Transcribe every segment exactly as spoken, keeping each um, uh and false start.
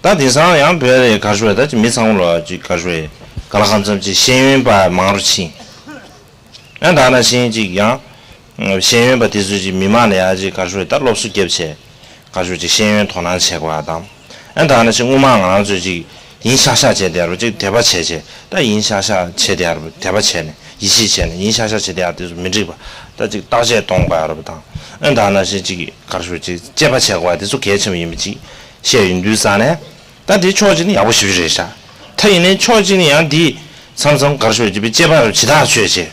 ད་དེང་སང་ཡང་བོད་ལ་ག་རེ་ཞུ་བས། ད་ཅིག་མི་ཚང་མ་ལ་ཅིག་ག་རེ་ཞུ་བས། ག་ལ་གང་འཚམ་ཅིག་ཤེས་ཡོན་པ་མང་རུ་ཕྱིན། ཡང་ད་ནང་བཞིན་ཅིག་ཡང་ཤེས་ཡོན་པ་དེ་ཚོས་ཅིག་མི་མང་ལ་ཡང་ཅིག་ག་རེ་ཞུ་བས། ད་སློབ་གསོ་བརྒྱབ་བྱས་ག་རེ་ཞུ་བས། ཅིག་ཤེས་ཡོན་དོ་སྣང་བྱེད་དགོས་པ་དང་། ཡང་ད་ནང་བཞིན་སྔོན་མ་ང་རང་ཚོས་ཅིག་ཡིན་ཤག་ཤག་བྱས་བསྡད་རུ་ཅིག་དད་པ་བྱས་བྱས། ད་ཡིན་ཤག་ཤག་བྱས་བསྡད་རུ་དད་པ་བྱས་ནས་ཡིད་ཆེས་བྱས་ནས་ཡིན་ཤག་ཤག་བྱས་བསྡད་ཡག་དེ་ཚོ་མི་འགྲིག་པ། ད་ཅིག་བརྟག་དཔྱད་གཏོང་དགོས་ཡག་རུ་བ་དང་། ཡང་ད་ནང་བཞིན་ཅིག་ག་རེ་ཞུ་བས། ཅིག་དཔྱད་པ་བྱེད་དགོས་པ་དེ་ཚོ་གལ་ཆེན་པོ་ཡིན་པ་ཅིག་བཤད་ཡོང་དུས་ཙང་ནས། ད་དེ་ཕྱོགས་གཅིག་ནས་ཡག་པོ་ཞེ་པོ་ཅིག་རེད་ཤག་ད་ཡིན་ནའི་ཕྱོགས་གཅིག་ནས་ཡང་དེ་མཚམས་མཚམས་ག་རེ་ཞུ་བས། ཅིག་དཔེ་དཔྱད་པ་རུ་ཇི་ལྟར་བྱས་བྱས།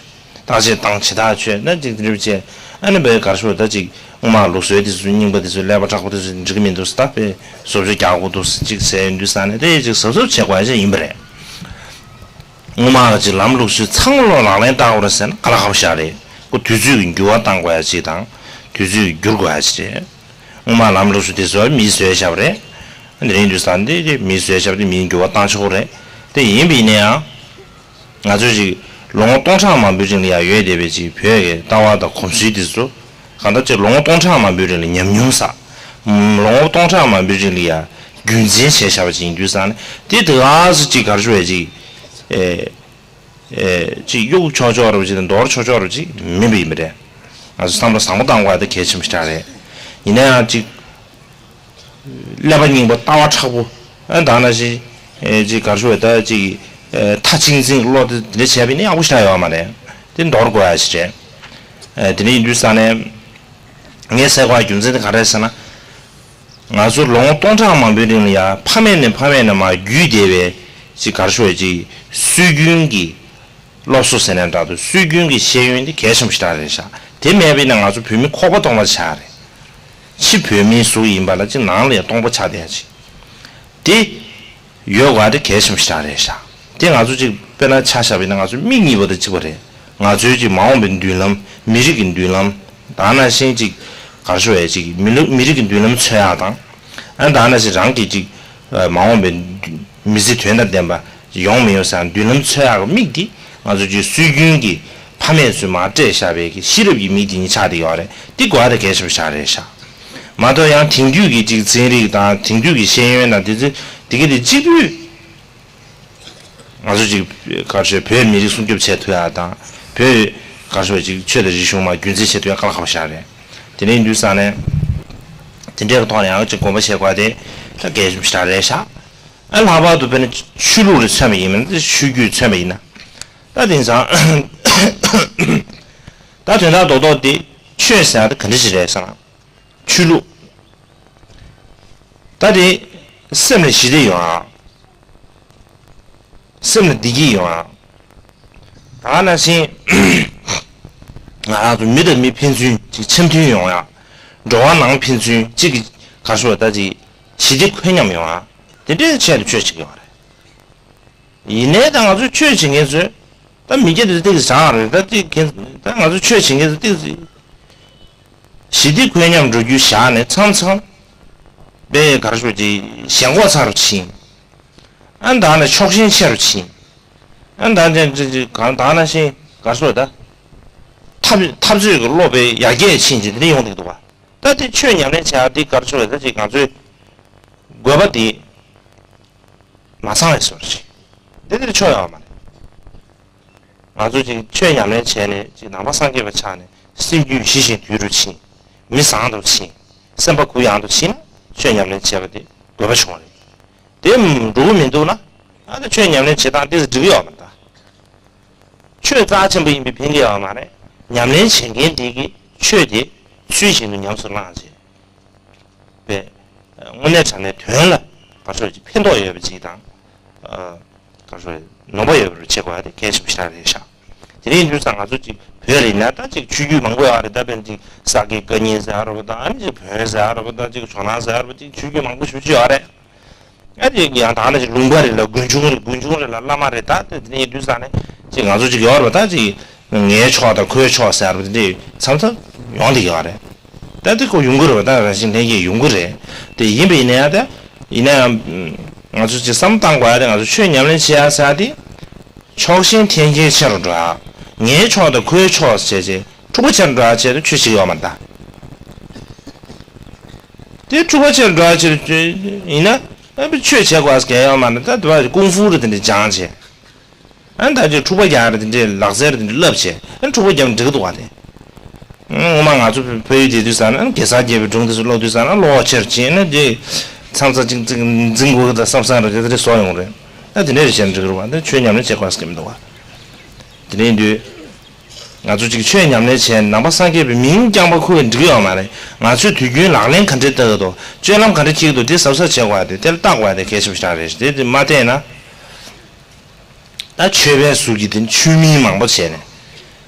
བརྟག་དཔྱད་བཏང་ཇི་ལྟར་བྱས་ན་ཅིག་དེ་འདྲ་བྱས། ཨ་ནི་བས་ག་རེ་ཞུ་བས། ད་ཅིག་སྔོན་མ་ལུགས་སྲོལ་དེ་ཚོ་རྙིང་པ་དེ་ཚོ་ཀླད་པ་དྲག་པོ་དེ་ཚོ་འགྲིག་གི་མི་འདུག་ཟེར། ད་དཔེ་བཟོ་བཅོས་རྒྱག་དགོས་འདུག་ཟེར་ཅིག་ཟེར་ཡོང་དུས་ཙང་ནས། དེ་ཅིག་གཟབ་གཟབ་བྱེད་དགོས་ཡག་ཅིག་ཡིན་པ་རེད། སྔོན་མ་གི་ཅིག་ལམ་ལུགས་སྲོལ་ཚང་མ་ལོ་ལག་ལེན་བསྟར་དགོས་རེད་ཟེར་ན་ག་ལ་ཁག་པོ་ཞིག་རེད། ཁོ་དུས་ཚོད་ཀྱི་འགྱུར་བ་བཏང་དགོས་ཡག་ཅིག་དང་། དུས་ཚོད་ཀྱི་འགྱུར་དགོས་ཡག་ཅིག་རེད། སྔོན་མ་ལམ་ལུགས་སྲོལ་དེ་ཚོ་མིས་བཟོས་བཞག་པ་རེད། དེ་རིང་དུས་ཙང་འདི་དེ་མིས་བཟོས་བཞག་པ་དེ་མིས་འགྱུར་བ་བཏང་ཆོག་གི་རེད། དེ་ཡིན་པ་ཡིན་ན་ཡང་། ང་ཚོས་ཅིག་ལོ་ངོ་སྟོང་ཕྲག་མང་པོའི་རིང་ལ་ཡང་ཡོད་བསྡད་པའི་ཅིག་བོད་ཀྱི་ལྟ་བ་དང་གོམས་སྲོལ་དེ་ཚོ། གང་ལྟར་ཅིག་ལོ་ངོ་སྟོང་ཕྲག་མང་པོའི་རིང་ལ་ཉམས་མྱོང་བསགས། ལོ་ངོ་སྟོང་ཕྲག་མང་པོའི་རིང་ལ་ཡང་རྒྱུན་འཛིན་བྱས་བཞག་པ་ཅིག་ཡིན་དུས་ཙང་ནས། དེ་དེ་ག་སེ་ཅིག་ག་རེ་ཞུ་བས། ཅིག་ཨེ་ཨེ་ཅིག་གཡུག་ཆོག་ཆོག་རུ་ཅིག་དང་འདོར་ཆོག་ཆོག་རུ་ཅིག་མིན་པ་ཡིན་པ་རེད། ང་ཚོ་བསམ་བློ་བཟང་པོ་བཏང་དགོས་པ་དེ་གལ་ཆེན་པོ་ཞིག་རེད། ཡིན་ན་ཡང་ཅིག་ཀླད་པ་རྙིང་པ་ལྟ་བ་མཁྲེགས་པོ། ཨ་ད་ནང་བཞིན་ཨེ་ཅིག་ག་རེ་ཞུ་བས། ད་ཅིག་ཨེ་མཐའ་གཅིག་འཛིན་བློ་དེ་འདྲ་བྱས་པ་ཡིན་ན་ཡག་པོ་ཞིག་ཡོད་མ་རེད། དེ་འདོར་དགོས་ཡག་ཞིག་རེད། ཨེ་དེ་འདྲ་ཡིན་དུས་ཙང་ནས། ངས་ཟེར་དགོས་པའི་རྒྱུ་མཚན་དེ་ག་རེ་རེད་ཟེར་ན། ང་ཚོ་ལོ་ངོ་སྟོང་ཕྲག་མང་པོའི་རིང་ལ་ཡང་ཕ་མེས་ནས་ཕ་མེས་ནས་མར་བརྒྱུད་བསྡད་པའི་ཅིག་ག་རེ་ཞུ་བས། ཅིག་སྲོལ་རྒྱུན་གྱི་སློབ་གསོ་ཟེར་ན་འདྲ་འདུག་སྲོལ་རྒྱུན་གྱི་ཤེས་ཡོན་དེ་གལ་ཆེན་པོ་ཞིག་རེད་ཤག་དེ་མེད་པ་ཡིན་ན་ང་ཚོ་བོད་མི་ཁོག་པ་སྟོང་པ་ཆགས་རེད། ཕྱི་བོད་མིའི་གཟུགས་ཡིན་པ་ལ་ཅིག་ནང་ལ་ཡང་སྟོང་པ་ཆགས་བསྡད་ཡག་ཅིག་དེ་ཡོད་དགོས་པ་དེ་གལ་ཆེན་པོ་ཞིག་རེད་ཤག་དེ་ང་ཚོ་ཅིག་དཔེར་ན་ཆ་བཞག་པ་ཡིན་ན་ང་ཚོ་མིག་གཉིས་པོ་དང་གཅིག་པ་རེད། ང་ཚོའི་ཅིག་མ་འོངས་པའི་མདུན་ལམ། མི་རིགས་ཀྱི་མདུན་ལམ། ད་ནང་བཞིན་ཅིག་ག་རེ་ཞུ་བས། ཅིག་མི་ལུ་མི་རིགས་ཀྱི་མདུན་ལམ་འཚོལ་ཡག་དང་། ཨ་ད་ནང་བཞིན་རང་གི་ཅིག་མ་འོངས་པའི་མི་ཚེ་དོན་དང་ལྡན་པ་ཡོང་མི་ཡོང་ཟེར་མདུན་ལམ་འཚོལ་ཡག་གི་མིག་འདི་ང་ཚོ་ཅིག་སྲོལ་རྒྱུན་གྱི་ཕ་མེས་ཚོས་མར་སྤྲད་བཞག་པའི་གི་ཤེས་རབ་ཀྱི་མིག་འདི་ཉིད་ཆགས་བསྡད་ཡོད་རེད། འདི་དགོས་པ་དེ་གལ་ཆེན་པོ་ཞིག་རེད་ཤག་མ་གཏོགས་ཡང་དེང་དུས་ཀྱི་ཅིག་ཚན་རིག་དང་དེང་དུས་ཀྱི་ཤེས་ཡོན་དང་དེ་ཚོ་དེ་ག་དེ་གཅིག་པུས་ང་ཚོ་ཅིག་ག་རེ་ཞུ་བོད་མི་རིགས་སྲུང་སྐྱོབ་བྱེད་ཐུབ་ཡག་དང་། བོད་ག་རེ་ཞུ་ཅིག་ཆོས་དང་རིག་གཞུང་མར་རྒྱུན་འཛིན་བྱེད་ཐུབ་ཡག་དཀའ་ལས་ཁག་པོ་ཞིག་རེད། དེ་འདྲ་ཡིན་དུས་ཙང་ནས་དེ་འདྲའི་ཐོག་ནས་ཡང་ཅིག་དགོངས་པ་བཞེས་དགོས་པ་དེ་ད་གལ་ཆེན་པོ་ཞིག་རེད་ཤག་ཨ་ལྷག་པར་དུ་དཔེར་ན་ཆོས་ལུགས་ལ་མཚོན་པ་ཡིན་ན། ཆོས་བརྒྱུད་མཚོན་པ་ཡིན་ན། ད་དེང་སང་ད་དོན་དག་རྡོག་རྡོག་དེ་ཆོས་ཟེར་ཡག་དེ་ག་འདྲ་ཞིག་རེད་ཟེར་ན། ཆོས་ལུགས། ད་དེ་སེམས་ལ་ཞི་བདེ་ཡོང་ཡག་སེམས་ལ་བདེ་སྐྱིད་ཡོང་ཡག་ད་ནང་བཞིན་ང་རང་ཚོ་མི་དང་མི་ཕན་ཚུན་གྱི་འཆམ་མཐུན་ཡོང་ཡག་འགྲོ་བ་ནང་ཕན་ཚུན་གཅིག་གིས་ག་རེ་ཞུ་བ། ད་ཅིག་ཞི་བདེ་འཁོད་མཉམ་ཡོང་ཡག་དེ་འདྲའི་ཆེད་དུ་ཆོས་བྱེད་ཀྱི་ཡོད་རེད། ཡིན་ནའི་ད་ང་ཚོས་ཆོས་བྱེད་མཁན་ཚོས། ད་མི་སྐྱ་དེ་ཚོ་ཏོག་ཙམ་བྱང་རེད། ད་ཅིག་མཁན་ད་ང་ཚོ་ཆོས་བྱེད་མཁན་ཚོ་ཏོག་ཙམ་ཞི་བདེ་འཁོད་མཉམ་འགྲོ་རྒྱུ་བཞག་ནས་མཚམས་མཚམས་དཔེ་ག་རེ་ཞུ་ཅིག་ཞེན་ཁོག་ཚ་རུ་ཕྱིན། ཨ་ད་ནས་ཕྱོགས་ཞེན་ཆེ་རུ་ཕྱིན། ཨ་ད་ཅིག་ཅིག་ཅིག་གང་ད་ནང་བཞིན་ག་རེ་ཞུ་ད། འཐབ་འཐབ་རྩོད་ཀྱི་བློ་དཔེ་ཡར་རྒྱས་ཕྱིན་ཅིག་དེ་འདྲ་ཡོང་གི་འདུག་པ། ད་དེ་ཆོས་ཉམས་ལེན་བྱེད་ཡག་དེ་ག་རེ་ཞུ་ད། ཅིག་ང་ཚོའི་དགོས་པ་དེ་མ་ཚང་བའི་བཟོ་འདྲ་ཅིག་དེ་འདྲ་ཆོ་ཡོད་མ་རེད། ང་ཚོ་ཅིག་ཆོས་ཉམས་ལེན་བྱས་ནས་ཅིག་ནང་པ་སངས་རྒྱས་པ་ཆགས་ནས་སེམས་རྒྱུད་ཞི་ཞིང་དུལ་རུ་ཕྱིན། མི་བཟང་དུ་ཕྱིན། སེམས་པ་གུ་ཡངས་དུ་ཕྱིན་ན་ཆོས་ཉམས་ལེན་བྱས་པ་དེ་དགོས་པ་བྱུང་བ་རེད། དེ་འགྲོ་གི་མི་འདུག་ན། ཨ་ནི་ཆོས་ཉམས་ལེན་བྱེད་སྟངས་དེ་འགྲིག་གི་ཡོད་མ་རེད་ད། ཆོས་རྩ་ཆེན་པོ་ཡིན་པའི་ཕན་གྱི་ཡོད་མ་རེད། ཉམས་ལེན་བྱེད་མཁན་དེ་གིས་ཆོས་དེ་ཚུལ་བཞིན་དུ་ཉམས་སུ་བླངས་བྱས། པས། དངོས་གནས་དྲང་གནས་དོན་ལ་ག་རེ་ཞུ་ཕན་ཐོགས་ཡོད་པ་ཅིག་དང་། ཨ། ག་རེ་ཞུ་ནོར་བ་ཡོད་པ་རུ་བྱེད་དགོས་པ་དེ་གལ་ཆེན་པོ་ཞེ་དྲག་རེད་ཤག་དེ་རིང་དུས་ཙང་ང་ཚོ་ཅིག་བོད་ལ་ཡིན་ན་ད་ཅིག་ཆོས་བརྒྱུད་མང་པོ་ཡོད་རེད། ད་དཔེར་ན་ཅིག་ས་དགེ་བཀའ་རྙིང་ཟེར་ཡག་རེད་པ། ད་ཨ་ནི་ཅིག་བོན་ཟེར་ཡག་རེད་པ། ད་ཅིག་ཇོ་ནང་ཟེར་ཡག་རེད་པ། ཅིག་ཆོས་བརྒྱུད་མང་པོ་ཞེ་པོ་ཅིག་ཡོད་རེད། ཨ་ཅིག་ཡང་ད་ནི་ཅིག་ལུང་པ་རེ་ལ་དགོན་ཆུང་རེ། དགོན་ཆུང་རེ་ལ་བླ་མ་རེ། ད་དེ་དེ་རིང་དུས་ཙང་ནས་ཅིག་ང་ཚོ་ཅིག་ཡོད་རེད་པ། ད་ཅིག་ངའི་ཕྱོགས་དང་ཁོའི་ཕྱོགས་ཟེར་བ་དེ་འདྲ་མཚམས་མཚམས་ཡོང་བསྡད་ཀྱི་ཡོད་རེད། ད་དེ་ཁོ་ཡོང་གི་རེད་པ། ད་རང་བཞིན་ལྷན་སྐྱེས་ཡོང་གི་རེད། དེ་ཡིན་པ་ཡིན་ན་ཡང་ད་ཡིན་ན་ཡང་ང་ཚོ་ཅིག་བསམ་བློ་བཏང་དགོས་ཡ་དེ། ང་ཚོ་ཆོས་ཉམས་ལེན་བྱེད་ཡ་ཟེར་ཡ་དེ་ཕྱོགས་ཞེན་འཐེན་འཁྱེར་ཆེ་རུ་འགྲོ་ཡ། ངའི་ཕྱོགས་དང་ཁོའི་ཕྱོགས་བྱས་བྱས་འཁྲུག་པ་ཆེ་རུ་འགྲོ་ཡ་ཆེད་དུ་ཆོས་བྱེད་ཀྱི་ཡོད་མ་རེད་ད། དེ་འཁྲུག་པ་ཆེ་རུ་འགྲོ་ཡ་ཆེད་དུ་ཡིན་ན། ཨ་བི་ཆོས་བྱེད་དགོས་ཟེར་གལ་ཡོད་མ་རེད། ད་དུ་བ་ཀུང་ཧྥུ་རེད་དེ་འདྲ་སྦྱངས་བྱས། ཨ་ད་ཅིག་འཁྲུག་པ་རྒྱག་རེད་དེ་འདྲའི་ལག་རྩལ་རེད་དེ་འདྲ་བསླབ་བྱས། ཨ་འཁྲུག་པ་རྒྱབ་འགྲིག་གི་འདུག་བ་དེ། ངོ་མ་ང་ཚོ་ཕ་ཡུལ་དེ་དུས་ས་ན་གེ་སར་རྒྱལ་པོའི་སྒྲུང་དེ་ཚོ་ཀློག་དུས་ས་ན་བློ་ཁ་ཆེར་ཕྱིན་ན་དེ་མཚམས་མཚམས་ཅིག་ཅིག་འཛིང་དགོས་ཀྱི་ད་བསམ་བསམ་རེད་དེ་དེ་བཟོ་ཡོང་རེད། ཨ་དེ་འདྲ་རེད་བྱས་ན་འགྲིག་གི་རེད་བ། འདི་ཆོས་ཉམས་ལེན་བྱེད་དགོས་ཟེར་གི་མི་འདུག་བ། དེ་འདྲ་ཡིན་དུས། ང་ཚོ་ཅིག་ཆོས་ཉམས་ལེན་བྱས་ནང་པ་སངས་རྒྱས་པའི་མིང་རྐྱང་པ་ཁུར་བས་འགྲིག་ཡོད་མ་རེད། ང་ཚོས་དུས་རྒྱུན་ལག་ལེན་ག་འདྲས་བསྟར་གི་འདུག་སྤྱོད་ལམ་ག་འདྲས་འཁྱེར་གི་འདུག་དེ་གཟབ་གཟབ་བྱེད་དགོས་ཡ་དེ་དེ་ལ་བལྟ་དགོས་ཡ་དེ་གལ་ཆེན་པོ་ཞིག་རེད། དེ་དེ་མ་བལྟས་ན། ད་ཆོས་པའི་གཟུགས་ཀྱི་དེ་ཆོས་མིང་མང་པོ་བྱས་ནས་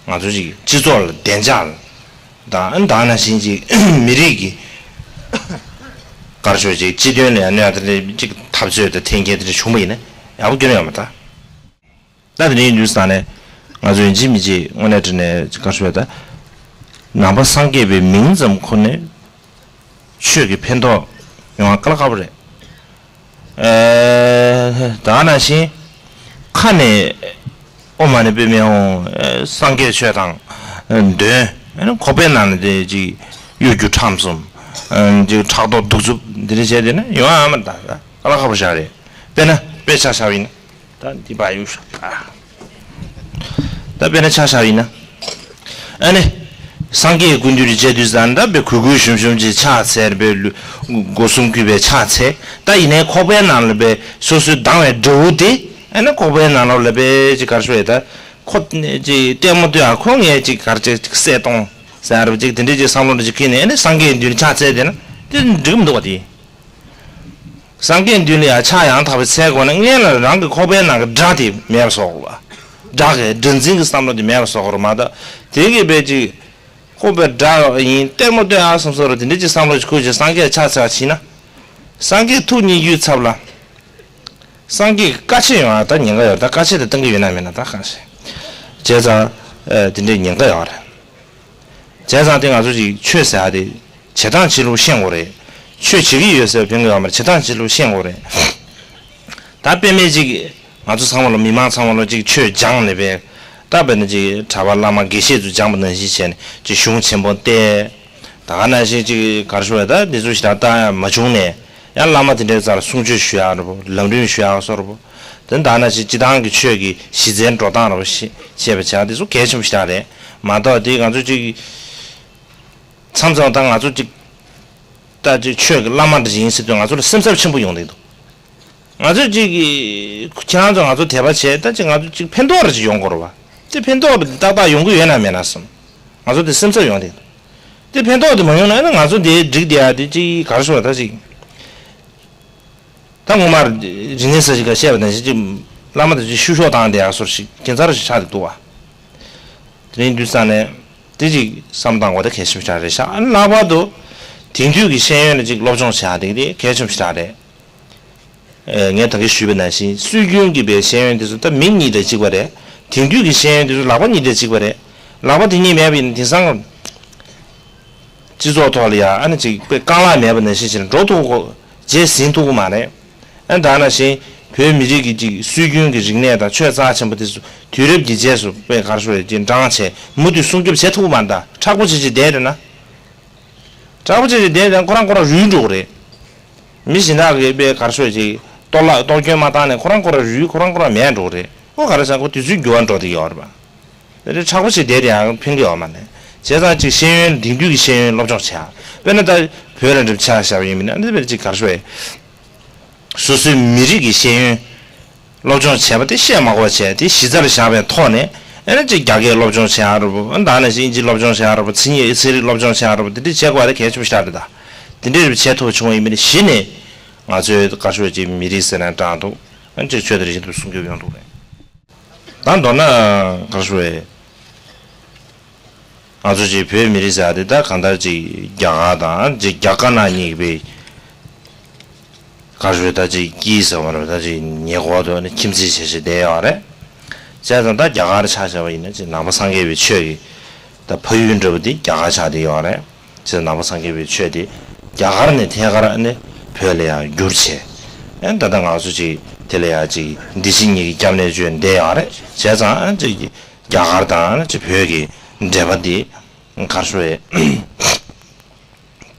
ང་ཚོ་ཅིག་སྤྱི་ཚོགས་ལ་བདེ་འཇགས་ལ་དང་ད་ནང་བཞིན་ཅིག་མི་རིགས་ཀྱི་གར་ཤོག་ཅིག་སྤྱི་དོན་ལ་ཡང་གནོད་ཡ་དེ་འདྲས་ཅིག་འཐབ་རྩོད་དང་འཐེན་འཁྱེར་དེ་འདྲས་བྱུང་བ་ཡིན་ན་ཡག་པོ་སྐྱོན་ཡོད་མ་ད། ད་དེ་འདྲའི་དུས་ས་ནས་ང་ཚོ་ཡིན་གཅིག་མིན་གཅིག་དངོས་གནས་དྲི་ནས་ག་རེ་ཞུ་བ་ད། ནང་པ་སངས་རྒྱས་པའི་མིང་ཙམ་ཁུར་ནས་ཆོས་ཀྱི་ཕན་ཐོགས་ཡོང་བ་དཀའ་ལས་ཁག་པོ་རེད། ཨེ། ད་ག་ནང་བཞིན་ཁ་ནས་ཨོཾ་མ་ཎི་པདྨེ་ཧཱུྃ་སངས་རྒྱས་ཆོས་དང་དོན་ཁོག་པའི་ནང་ནས་དེ་ཅིག་གཡོ་སྒྱུ་ཁྲམ་གསུམ་ཅིག་ཕྲག་དོག་གདུག་རྩུབ་འདི་འདྲ་བྱས་དེ་ནས་ཡོང་ཡ་མ་ད་དཀའ་ལས་ཁག་པོ་ཞིག་རེད། དཔེར་ན་དཔེ་ཆ་བཞག་པ་ཡིན་ན། ད་འདི་པ་ཡུག་ཤོག་ད་དཔེར་ན་ཆ་བཞག་ཡིན་ན། ཨ་ནི། སངས་རྒྱས་སྐུ་མདུན་དུ་མཇལ་དུས་ཙང་ད་དཔེ་གུས་གུས་ཞུམ་ཞུམ་ཅིག་ཕྱག་འཚལ་བའི་ལུ། སྒོ་གསུམ་གུས་པའི་ཕྱག་འཚལ། ད་ཡིན་ནའི་ཁོག་པའི་ནང་ལ་དཔེ་སོ་སོའི་ལྡང་བའི་དགྲ་བོ་དེ། ཨ་ནི་ཁོག་པའི་ནང་ལོགས་ལ་དཔེ་ཅིག་གར་ཤོག་ཡ་ད། ཁོ་ནི་ཅིག་ལྟད་མོ་ལྟོས་ཨ་ཁོ་ངས་ཅིག་གར་ཅིག་གསལ་གཏོང་ཟེར་བ་ཅིག་དེ་འདྲས་ཅིག་བསམ་བློ་འདྲ་ཅིག་ཁེལ་ནས་ཨ་ནི་སངས་རྒྱས་མདུན་ཕྱག་འཚལ་བསྡད་ན་དེ་འགྲིག་གི་མི་འདུག་བ་དེ། སངས་རྒྱས་མདུན་ལ་ཡང་ཕྱག་ཡང་དག་པའི་འཚལ་དགོས་ན་སྔོན་ལ་རང་གི་ཁོག་པའི་ནང་གི་དགྲ་དེ་མེད་པ་བཟོ་དགོས་པ། དགྲ་གི་དགྲ་འཛིན་གྱི་བསམ་བློ་དེ་མེད་པ་བཟོ་དགོས་རེད་མ་གཏོགས་དེ་གི་དཔེ་ཅིག་ཁོག་པའི་དགྲ་ཡིན་ལྟད་མོ་ལྟོས་ཨ་བསམ་བསམ་རེད་དེ་འདྲ་ཅིག་བསམ་བློ་ཅིག་ཁུར་ཅིག་སངས་རྒྱས་ཕྱག་འཚལ་བ་ཕྱིན་ན། སངས་རྒྱས་ཐུགས་མཉེས་རྒྱུའི་ཚབ་ལ། སངས་རྒྱས་ཀྱི་བཀའ་ཆད་ཡོང་ཨ་ད་ཉེན་ཁ་ཡོད་ད་བཀའ་ཆད་དེ་བཏང་གི་ཡོད་ན་མེད་ན་ད་གང་ཤེས། བྱས་ཙང་། དེ་འདྲའི་ཉེན་ཁ་ཡོད་རེད། བྱས་ཙང་དེ་ང་ཚོ་ཅིག་ཆོས་ཟེར་ཡ་དེ་བྱེད་སྟངས་བྱེད་ལུགས་ཤེས་དགོས་རེད། ཆོས་བྱེད་ཀྱི་ཡོད་ཟེར་བ་ཕན་གྱི་ཡོད་མ་རེད། བྱེད་སྟངས་བྱེད་ལུགས་ཤེས་དགོས་རེད། ད་དཔེ་མེད་ཅིག་ང་ཚོ་ཚང་མ་ལ་མི་མང་ཚང་མ་ལ་ཅིག་ཆོས་སྦྱངས་ནས་པས་ད་དཔེར་ན་ཅིག་གྲྭ་པ་བླ་མ་དགེ་བཤེས་ཚོ་སྦྱངས་པ་ནང་བཞིན་བྱས་ནས་ཅིག་གཞུང་ཆེན་པོ་བལྟས། ད་ག་ནང་བཞིན་ཅིག་གར་ཞུ་བས་ད་འདི་ཚོ་ཞིག་ད་ལྟ་ཡང་མ་བྱུང་ནས་ཡང་བླ་མ་དེ་འདྲའི་རྩ་ལ་གསུང་ཆོས་ཞུ་ཡག་རེད་པོ་ལམ་རིམ་ཞུ་ཡག་སོགས་རེད་པོ། དེ་ད་ནང་བཞིན་སྤྱི་བཏང་གི་ཆོས་ཀྱི་གཞི་རྩའི་འགྲོ་སྟངས་རེད་པོ་ཤེས་པ་བྱ་འདི་ཚོ་གལ་ཆེན་པོ་ཞིག་རེད་མ་གཏོགས་དེ་ང་ཚོ་ཅིག་མཚམས་མཚམས་ད་ང་ཚོ་ཅིག་ད་ཅིག་ཆོས་ཀྱི་བླ་མ་འདྲ་ཞིག་ཡིན་ཟེར་དུས་ང་ཚོ་ལ་སེམས་འཚབ་ཆེན་པོ་ཡོང་གི་འདུག་ང་ཚོ་ཅིག་ཁྱེད་རང་ཚོ་ང་ཚོ་དད་པ་བྱས་ད་ཅིག་ང་ཚོ་ཅིག་ཕན་ཐོགས་རེ་ཅིག་ཡོང་དགོས་རེད་བ། དེ་ཕན་ཐོགས་རེ་ཏག་ཏག་ཡོང་གི་ཡོད་ན་མེད་ན་བསམ། ང་ཚོ་དེ་སེམས་འཚབ་ཡོང་གི་འདུག་དེ་ཕན་ཐོགས་དེ་མ་ཡོང་ན་ཨ་ནི་ང་ཚོ་དེ་འགྲིག་བསྡད་ཡ་དེ་ཅིག་ག་རེ་ཞུ་བ་ད་ཅིག་ད་ངོ་མར་རིག་གནས་ས་ཞིག་ག་བཤད་པ་ནང་བཞིན་ཅིག་བླ་མ་དང་ཅིག་བཤུ་གཞོག་བཏང་བསྡད་ཡ་སོར་ཞིག་ཁྱད་མཚར་ཞིག་ཆགས་བསྡད་འདུག་བ། དེ་རིང་དུས་ས་ནས་དེ་ཅིག་བསམ་བཏང་དགོས་ད་གལ་ཆེན་པོ་ཞིག་རེད་ཤག་ཨ་ནི་ལྷག་པར་དུ་དེང་དུས་ཀྱི་ཤེས་ཡོན་ལ་ཅིག་སློབ་སྦྱོང་བྱ་ཡ་དེ་གལ་ཆེན་པོ་ཞིག་རེད། ངས་ད་གིན་ཞུས་པ་ནང་བཞིན་སྲོལ་རྒྱུན་གྱི་པའི་ཤེས་ཡོན་དེ་ཚོ་ད་མིང་གཉིས་དང་གཅིག་པ་རེད། དེང་དུས་ཀྱི་ཤེས་ཡོན་དེ་ཚོ་ལག་པ་གཉིས་དང་གཅིག་པ་རེད། ལག་པ་དེ་གཉིས་མེད་པ་ཡིན་ན་དེང་སང་སྤྱི་ཚོགས་ཐོག་ལ་ཡ་ཨ་ནི་ཅིག་དཔེ་རྐང་ལག་མེད་པ་ནང་བཞིན་བྱས་ནས་འགྲོ་ཐུབ་གོ་རྗེས་ཟིན་ཐུབ་གོ་མ་རེད། ཨ་ནི་ད་ནང་བཞིན་བོད་མི་རིགས་ཀྱི་ཅིག་སྲོལ་རྒྱུན་གྱི་རིག་གནས་དང་ཆོས་རྩ་ཆེན་པོ་དེ་ཚོ་དུས་རབས་ཀྱི་རྗེས་སུ་དཔེ་གར་ཤོར་ཡ་ཅིག་འབྲང་བྱས་མུ་མཐུད་སྲུང་སྐྱོབ་བྱེད་ཐུབ་གོ་མ་རེད། ད་མཁྲེགས་པོ་བྱས་བྱས་བསྡད་རེད་ན། དྲག་པོ་ཅིག་རེད་དེ་ཡང་ཁོ་རང་ཁོ་རང་རུལ་འགྲོ་གི་རེད། མི་གཞན་དག་གིས་དཔེ་གར་ཤོད་ཅིག་གཏོར་བརླག་གཏོར་སྐྱོན་མ་བཏང་ནས་ཁོ་རང་ཁོ་རང་རུལ་ཁོ་རང་ཁོ་རང་མེད་འགྲོ་གི་རེད། ཁོ་ག་རེ་ཟེར་ཁོ་དུས་ཚོད་འགྱུར་བ་འགྲོ་བསྡད་ཡོད་རེད་པ། དེ་འདྲའི་དྲག་པོ་ཅིག་བསྡད་དེ་ཡང་ཕན་གི་ཡོད་མ་རེད། བྱས་ཙང་ཅིག་ཤེས་ཡོན་དེང་དུས་ཀྱི་ཤེས་ཡོན་སློབ་སྦྱོང་བྱེད་ཡ། དཔེར་ན་ད་བོད་ལ་འགྲིམ་ཆ་བཞག་པ་ཡིན་མིན་ན་འདི་དཔེར་ཅིག་གར་ཤོད་ཡ། སོ་སོའི་མི་རིགས་ཀྱི་ཤེས་ཡོན་སློབ་སྦྱོང་བྱས་པ་དེ་བཤད་མ་དགོས་པ་བྱས་དེ་གཞི་རྩར་བཞག་པའི་ཐོག་ནས་ཨ་ནི་ཅིག་རྒྱ་སྐད་སློབ་སྦྱོང་བྱེད་ཡག་རེད་པོ། ཨ་ནི་ད་ནང་བཞིན་དབྱིན་ཇི་སློབ་སྦྱོང་བྱེད་ཡག་རེད་པོ། ཚན་རིག་ཚན་རིག་སློབ་སྦྱོང་བྱེད་ཡག་རེད་པོ། དེ་འདྲ་བྱེད་དགོས་པ་དེ་གལ་ཆེན་པོ་ཞིག་རེད་ད། དེ་འདྲའི་རེད་པོ་བྱེད་ཐུབ་བྱུང་བ་ཡིན་པ་ནི་གཞི་ནས་ང་ཚོའི་ག་ཤོད་ཅིག་མི་རིགས་ཟེར་ན་དྲང་འདུག་ཨ་ནི་ཅིག་ཆོས་དང་རིག་གཞུང་དེ་སྲུང་སྐྱོབ་ཡོང་ཐུབ་རེད། ད་མདོར་ན་ག་ཤོད་ང་ཚོ་ཅིག་བོད་མི་རིགས་ཟེར་ཡ་དེ་ད་གང་ལྟར་ཅིག་རྒྱ་གར་དང་ཅིག་རྒྱ་དཀར་ནག་གཉིས་པའི་གར་ཞོལ་ད་ཅིག་དཀྱིལ་ཟེར་བ་རེད། ད་ཅིག་ཉེ་འཁོར་དུ་ནི་ཁྱིམ་མཚེས་བྱས་བྱས་བསྡད་ཡོད་རེད། བྱས་ཙང་ད་རྒྱ་གར་ཆ་བཞག་པ་ཡིན་ན་ཅིག་ནང་པ་སངས་རྒྱས་པའི་ཆོས་ཀྱི་ད་ཕ་ཡུལ་འདྲ་བོ་དེ་རྒྱ་གར་ཆགས་བསྡད་ཡོད་རེད། བྱས་ཙང་ནང་པ་སངས་རྒྱས་པའི་ཆོས་དེ་རྒྱ་གར་ནས་ཐད་ཀར་ནི་བོད་ལ་ཡང་བསྒྱུར་བྱས། ཨ་ད་ལྟ་ང་ཚོ་ཅིག་དེ་ལ་ཡང་ཅིག་འདི་ཕྱི་གཉིས་ཀྱི་སྐྱབས་གནས་བཅོལ་བསྡད་ཡོད་རེད། བྱས་ཙང་ཅིག་རྒྱ་གར་དང་ཅིག་བོད་ཀྱི་འབྲེལ་བ་དེ་གར་ཞོལ་བའི།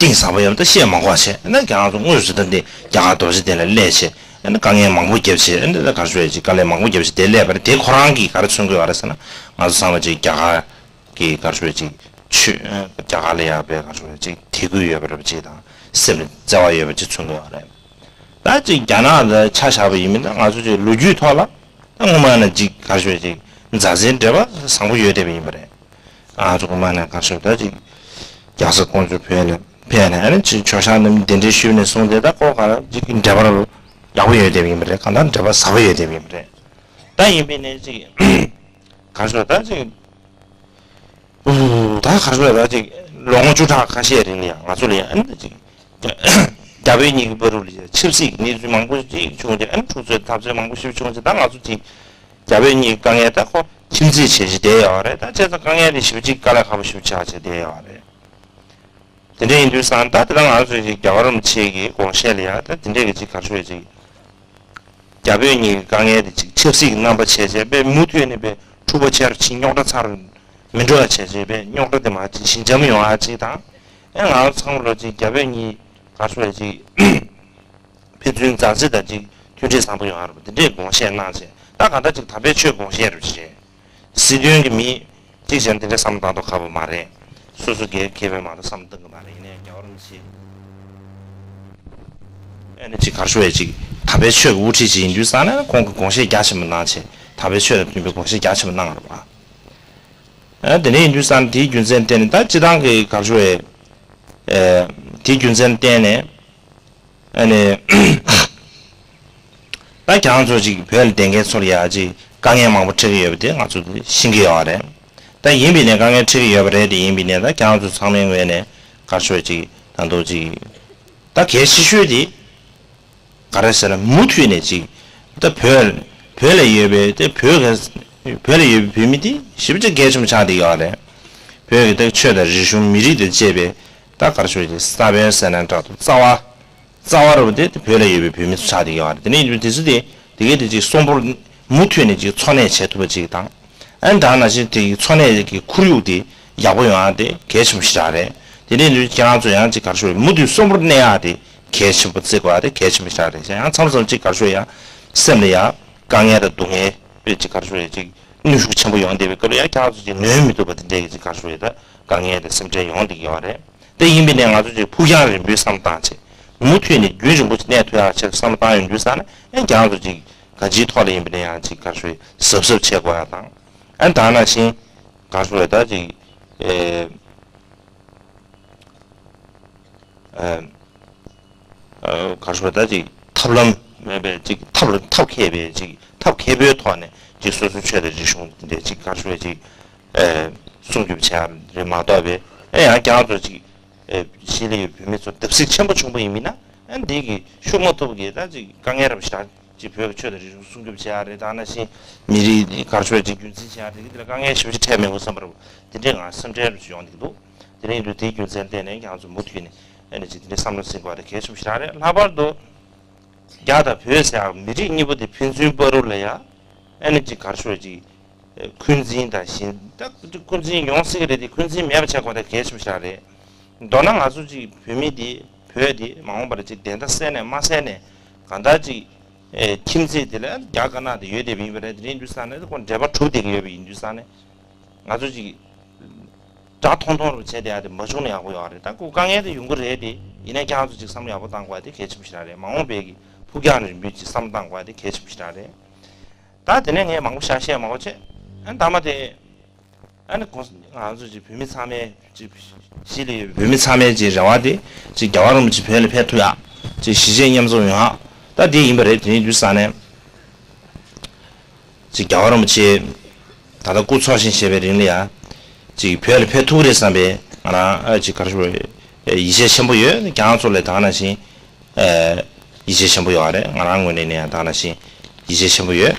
གཏིང་ཟབ་པོ་ཡོད་པ་ད་བཤད་མ་དགོས་བྱས་ཨ་ནི་ཁྱེད་རང་ཚོ་དངོས་སུ་ད་འདི་རྒྱ་གར་རྡོ་རྗེ་གདན་ལ་སླེབས་བྱས་ཨ་ནི་དཀའ་ངལ་མང་པོ་བརྒྱབ་བྱས་ཨ་ནི་ད་ག་རེ་ཞུ་ཡ་ཅིག་དཀའ་ལས་མང་པོ་བརྒྱབ་བྱས་དེ་སླེབས་པ་རེད། དེ་ཁོ་རང་གིས་ག་རེ་མཚོན་གྱི་ཡོད་རེད་ཟེར་ན་ང་ཚོ་ཚང་མ་ཅིག་རྒྱ་གར་གྱི་ག་རེ་ཞུ་ཡ་ཅིག་ཆོས་རྒྱ་གར་ལ་ཡག་པའི་ག་རེ་ཞུ་ཡ་ཅིག་དད་གུས་ཡོད་པ་རེད་པ་ཅིག་དང་སེམས་ལ་བརྩེ་བ་ཡོད་པ་ཅིག་མཚོན་གྱི་ཡོད་རེད། ད་ཅིག་རྒྱ་ནག་ལ་ཆ་བཞག་པ་ཡིན་མིན་ད་ང་ཚོ་ཅིག་ལོ་རྒྱུས་ཐོག་ལ་ད་སྔོན་མ་ནས་ཅིག་ག་རེ་ཞུ་ཡ་ཅིག་མཛའ་བརྩེའི་འབྲེལ་བ་བཟང་པོ་ཡོད་བསྡད་པ་ཡིན་པ་རེད། ང་ཚོ་སྔོན་མ་ནས་ག་རེ་ཞུ་ད་ཅིག་རྒྱལ་ས་ཀོང་ཇོ་བོད་ལ་ཕེབས་ནས་ཨ་ནི་ཅིག་མཆོད་བཤམས་རྣམས་གདན་འདྲེན་ཞུས་ནས་བཟུང་སྟེ་ད་ཁོ་ག་རེ་ཅིག་འབྲེལ་བ་ཡག་པོ་ཡོད་བསྡད་པ་ཡིན་པ་རེད། གང་ལྟར་འབྲེལ་བ་ཟབ་པོ་ཡོད་བསྡད་པ་ཡིན་པ་རེད། ད་ཡིན་པའི་ནས་ཅིག་ག་རེ་ཞུ་ད་ཅིག་ད་ག་རེ་ལ་ཅིག་ལོ་ངོ་བཅུ་ཕྲག་ཁ་ཤས་རིང་ལ་ཡང་ང་ཚོ་ལ་ཡང་ཨ་ནི་ཅིག་རྒྱ་བོད་གཉིས་ཀྱི་བར་དུ་ལ་ཡང་ཆབ་སྲིད་ཀྱི་གནས་ཚུལ་མང་པོ་ཅིག་བྱུང་རྗེས་ཨ་ནི་འཁྲུག་རྩོད་འཐབ་རྩོད་མང་པོ་ཞིག་བྱུང་རྗེས་ད་ང་ཚོ་ཅིག་རྒྱ་བོད་གཉིས་ཀྱི་དཀའ་ངལ་ད་ཁོ་ཁྱིམ་མཚེས་བྱས་བྱས་བསྡད་ཡོད་རེད། ད་བྱས་ཙང་དཀའ་ངལ་དེ་ཞེ་པོ་ཅིག་དཀའ་ལས་ཁག་པོ་ཞེ་པོ་ཆགས་བྱས་བསྡད་ཡོད་རེད། དེ་འདྲ་ཡིན་དུས་ཙང་ད་དེ་ལ་ང་ཚོས་ཅིག་རྒྱལ་བ་རིན་པོ་ཆེ་གི་དགོངས་བཞེད་ལ་ཡང་ད་དེ་འདྲས་ཀྱི་ཅིག་ག་རེ་ཞུ་ཡ་ཅིག་རྒྱ་བོད་གཉིས་ཀྱི་དཀའ་ངལ་དེ་ཅིག་ཆབ་སྲིད་ཀྱི་རྣམ་པ་བྱས་བྱས་པས་མུ་མཐུད་ནས་པས་འཁྲུག་པ་ཆེ་རུ་ཕྱིན་རྙོག་དྲ་ཚ་རུ་མི་འགྲོ་བ་བྱས་བྱས་པས་རྙོག་དྲ་དེ་མར་ཅིག་ཞི་འཇམ་ཡོང་བ་ཅིག་དང་ཨེ་ང་ཚོ་ཚང་མ་ལོ་ཅིག་རྒྱ་བོད་གཉིས་ག་རེ་ཞུ་ཡ་ཅིག་ཕན་ཚུན་མཛའ་བརྩེ་དང་ཅིག་མཐུན་སྒྲིལ་བཟང་པོ་ཡོང་བ་རེད་པ་དེ་འདྲས་དགོངས་བཞེད་གནང་བྱས་ད་གང་ལྟར་ཅིག་དམ་པའི་ཆོས་དགོངས་བཞེད་རེད་བྱས། སྲིད་དོན་གྱི་མི་གཅིག་བྱས་ན་དེ་འདྲའི་བསམ་བློ་བཏང་མདོག་ཁ་པོ་མ་རེད། སོ་སོ་སྒེར་ཁེ་ཕན་མ་གཏོགས་བསམ་བློ་གཏོང་གི་མ་རེད། ཡིན་ནའི་རྒྱལ་བ་རིན་པོ་ཆེ་ཨེ་ནི་ཅིག་ག་རེ་ཞུ་ཡ་ཅིག་དམ་པའི་ཆོས་ཀྱི་དབུ་ཁྲིད་ཅིག་ཡིན་དུས་ཙང་ནས་ཁོང་གིས་དགོངས་བཞེད་རྒྱ་ཆེན་པོ་གནང་བྱས་དམ་པའི་ཆོས་དང་མཐུན་པའི་དགོངས་བཞེད་རྒྱ་ཆེན་པོ་གནང་བ་རེད་པ། ཨ་དེ་འདྲ་ཡིན་དུས་ཙང་དེའི་རྒྱུ་མཚན་བརྟེན་ནས་ད་སྤྱི་བཏང་གི་ག་རེ་ཞུ་ཡ་ཨེ་དེའི་རྒྱུ་མཚན་བརྟེན་ནས། ཨ་ནི། ད་ཁྱེད་རང་ཚོ་ཅིག་བོད་ལ་བསྡད་མཁན་ཚོ་ལ་ཡ་ཅིག་དཀའ་ངལ་མང་པོ་འཕྲད་ཀྱི་ཡོད་པ་དེ་ང་ཚོ་ཤེས་ཀྱི་ཡོད་རེད། ད་ཡིན་པའི་ནས་དཀའ་ངལ་འཕྲད་ཀྱི་ཡོད་པ་རེད་དེ་ཡིན་པའི་ནས་ད་ཁྱེད་རང་ཚོ་ཚང་མའི་ངོས་ནས་ག་རེ་ཞུ་ཅིག་ད་དུང་ཅིག་ད་གལ་ཆེ་ཤོས་དེ་ག་རེ་ཟེར་ན་མུ་མཐུད་ནས་ཅིག་ད་བོད་བོད་ལ་ཡོད་པའི་དེ་བོད་ག་བོད་ལ་ཡོད་པའི་བོད་མི་དེ་ཞེ་པོ་ཅིག་གལ་ཆེན་པོ་ཆགས་བསྡད་ཡོད་རེད། བོད་ཀྱི་ད་ཆོས་དང་རིག་གཞུང་མི་རིགས་དང་བཅས་པའི་ད་ག་རེ་ཞུ་ཅིག་ས་བོན་ཟེར་ན་འདྲ་འདུག་རྩ་བ། རྩ་བ་རུ་དེ་བོད་ལ་ཡོད་པའི་བོད་མི་ཚོ་ཆགས་བསྡད་ཡོད་རེད། དེ་ནས་ཡིན་དུས་དེ་ཚོ་དེ་དེ་གའི་དེ་ཅིག་གསོན་པོར་མུ་མཐུད་ནས་ཅིག་འཚོ་གནས་བྱེད་ཐུབ་པ་ཅིག་དང་། ཨ་ནི་ད་ནང་བཞིན་དེ་ཡི་འཚོ་གནས་ཀྱི་ཁོར་ཡུག་དེ་ཡག་པོ་ཡོང་ཡ་དེ་གལ་ཆེན་པོ་ཞིག་རང་རེད། དེ་ནས་ཡིན་དུས་ཁྱེད་རང་ཚོ་ཡང་ཅིག་ག་རེ་ཞུ་མུ་མཐུད་གསོན་པོར་གནས་ཡ་དེ་གལ་ཆེན་པོ་བརྩི་དགོས་ཡ་དེ་གལ་ཆེན་པོ་ཞིག་རང་རེད། ཡང་མཚམས་མཚམས་ཅིག་ག་རེ་ཞུ་ཡ་སེམས་ལ་ཡ་དཀའ་ངལ་དང་སྡུག་བསྔལ་དཔེ་ཅིག་ག་རེ་ཞུ་ཡ་ཅིག་གནོན་ཤུགས་ཆེན་པོ་ཡོང་བསྡད་པའི་སྐབས་ལ་ཡ་ཁྱེད་རང་ཚོ་ཅིག་ནོན་མི་ཐུབ་པ་དེ་འདྲའི་ཅིག་ག་རེ་ཞུ་ཡ་ད་དཀའ་ངལ་དང་སེམས་ཁྲལ་ཡོང་བསྡད་ཀྱི་ཡོད་རེད། དེ་ཡིན་པའི་ནས་ང་ཚོ་ཅིག་ཕུགས་རྒྱང་རིང་པོའི་བསམ་བློ་བཏང་བྱས། མུ་མཐུད་ནས་རྒྱུན་རིང་པོ་ཅིག་གནས་ཐུབ་ཡག་ཆེད་བསམ་བློ་བཏང་ཡོང་དུས་ཙང་ནས་ཨེ་རྒྱང་དུ་ཅིག་གང་ཅིའི་ཐོག་ལ་ཡིན་པའི་ནས་ཡང་ཅིག་ག་རེ་ཞུ་གཟབ་གཟབ་བྱེད་དགོས་ཡག་དང་། ཨེ་ད་ནང་བཞིན་ག་རེ་ཞུ་ད་ཅིག་ཨེ་ཨེ་ག་རེ་ཞུ་ད་ཅིག་ཐབས་ལམ་མེད་པའི་ཅིག་ཐབས་ལ་ཐབས་མཁས་པའི་ཅིག་ཐབས་མཁས་པོའི་ཐོག་ནས་ཅིག་སོ་སོའི་ཆོས་དང་རིག་གཞུང་དེ་འདྲའི་ཅིག་ག་རེ་ཞུ་ཅིག་ཨེ་སྲུང་སྐྱོབ་བྱེད་ཡག་རེད་མ་གཏོགས་པའི་ཨེ་ཡང་རྒྱང་དུ་ཅིག་ཨེ་གཞིས་ལ་ཡོད་བོད་མི་ཚོ་བརྡབ་གསིག་ཆེན་པོ་བྱུང་པ་ཡིན་མིན་ན་ཨ་འདི་གི་ཤུགས་མ་ཐུབ་གི་ད་ཅིག་དཀའ་ངལ་རབ་ཞག་ཅིག་བོད་ཀྱི་ཆོས་དང་རིག་གཞུང་སྲུང་སྐྱོབ་བྱེད་ཡག་རེད། ད་ནང་བཞིན་མི་རིགས་གར་ཆོས་ཅིག་རྒྱུན་འཛིན་བྱེད་ཡག་རེད་གི་དེ་ལ་དཀའ་ངལ་ཞེ་པོ་ཅིག་འཕྲད་མེད་འོ་བསམ་པར་དེ་འདྲའི་ང་སེམས་ཁྲལ་རབ་ཅིག་ཡོང་གི་འདུག་དེ་རིང་དུ་དེའི་རྒྱུ་མཚན་བརྟེན་ནས་ང་ཚོ་མུ་མཐུད་ནས་ཨ་ནི་ཅིག་དེ་འདྲའི་བསམ་བློ་འཛིན་དགོས་པ་དེ་གལ་ཆེན་པོ་ཞིག་རེད། ལྷག་པར་དུ་རྒྱ་དང་བོད་ཟེར་ཡག་མི་རིགས་གཉིས་པོ་དེ་ཕན་ཚུན་བར་དུ་ལ་ཡ་ཨ་ནི་ཅིག་གར་ཆོས་ཅིག་འཁོན་འཛིན་དང་ཞེན་ད་འཁོན་འཛིན་ཡོང་སྲིད་ཀྱི་རེད་དེ་འཁོན་འཛིན་མེད་པ་བྱེད་དགོས་དེ་གལ་ཆེན་པོ་ཞིག་རེད། མདོར་ན་ང་ཚོ་ཅིག་བོད་མི་དེ་བོད་དེ་མ་འོངས་པར་ཅིག་བདེན་མཐའ་གསལ་ནས་མ་གསལ་ནས་གང་ལྟར་ཅིག་ཨེ་ཁྱིམ་མཚེས་དེ་ལ་རྒྱ་དཀར་ནག་དེ་ཡོད་བསྡད་པ་ཡིན་པ་རེད། དེ་རིང་དུས་ས་ནས་ཁོ་འབྲེལ་བ་གྲུབ་བསྡད་ཀྱི་ཡོད་པ་ཡིན་དུས་ས་ནས་ང་ཚོ་ཅིག་དགྲ་མཐོང་མཐོང་རུ་བྱས་བསྡད་ཡ་དེ་མ་བྱུང་ན་ཡག་པོ་ཡོད་རེད། ད་ཁོ་དཀའ་ངལ་དེ་ཡོང་གི་རེད་དེ་ཡིན་ན་ཁྱེད་རང་ཚོ་ཅིག་བསམ་བློ་ཡག་པོ་བཏང་དགོས་ཡ་དེ་གལ་ཆེན་པོ་ཞིག་རེད། མ་འོངས་པའི་གི་ཕུགས་རྒྱང་རིང་པོའི་ཅིག་བསམ་བློ་བཏང་དགོས་ཡ་དེ་གལ་ཆེན་པོ་ཞིག་རེད། ད་དེ་ནས་ངས་མང་པོ་བཤད་བཤད་མང་པོ་བྱས་ཨ་མཐའ་མ་དེ་ཨ་ནི་ཁོང་ང་ཚོ་ཅིག་བོད་མི་ཚང་མའི་ཅིག་གཞིས་ལ་ཡོད་པའི་བོད་མི་ཚང་མའི་ཅིག་རེ་བ་དེ་ཅིག་རྒྱལ་བ་རིན་པོ་ཆེ་བོད་ལ་ཕེབས་ཐུབ་ཡག་ཅིག་གཞིས་བྱེས་མཉམ་འཛོམས་ཡོང་ཡག་ད་དེ་ཡིན་པ་རེད། དེ་ཡིན་དུས་ས་ནས་ཅིག་རྒྱལ་བ་རིན་པོ་ཆེ་ད་ལྟ་སྐུ་འཚོ་ཞིང་གཞེས་པའི་རིང་ལ་ཡ་ཅིག་བོད་ལ་ཕེབས་ཐུབ་ཀྱི་རེད་བསམ་པའི་ང་རང་ཨ་ཅིག་ག་རེ་ཞུ་དགོས་རེད། ཡིད་ཆེས་ཆེན་པོ་ཡོད། ཁྱེད་རང་ཚོ་ལ་ད་ག་ནང་བཞིན་ཡིད་ཆེས་ཆེན་པོ་ཡོད་རེད། ང་རང་ངོས་ནས་ནས་ཡང་ད་ག་ནང་བཞིན་ཡིད་ཆེས་ཆེན་པོ་ཡོད།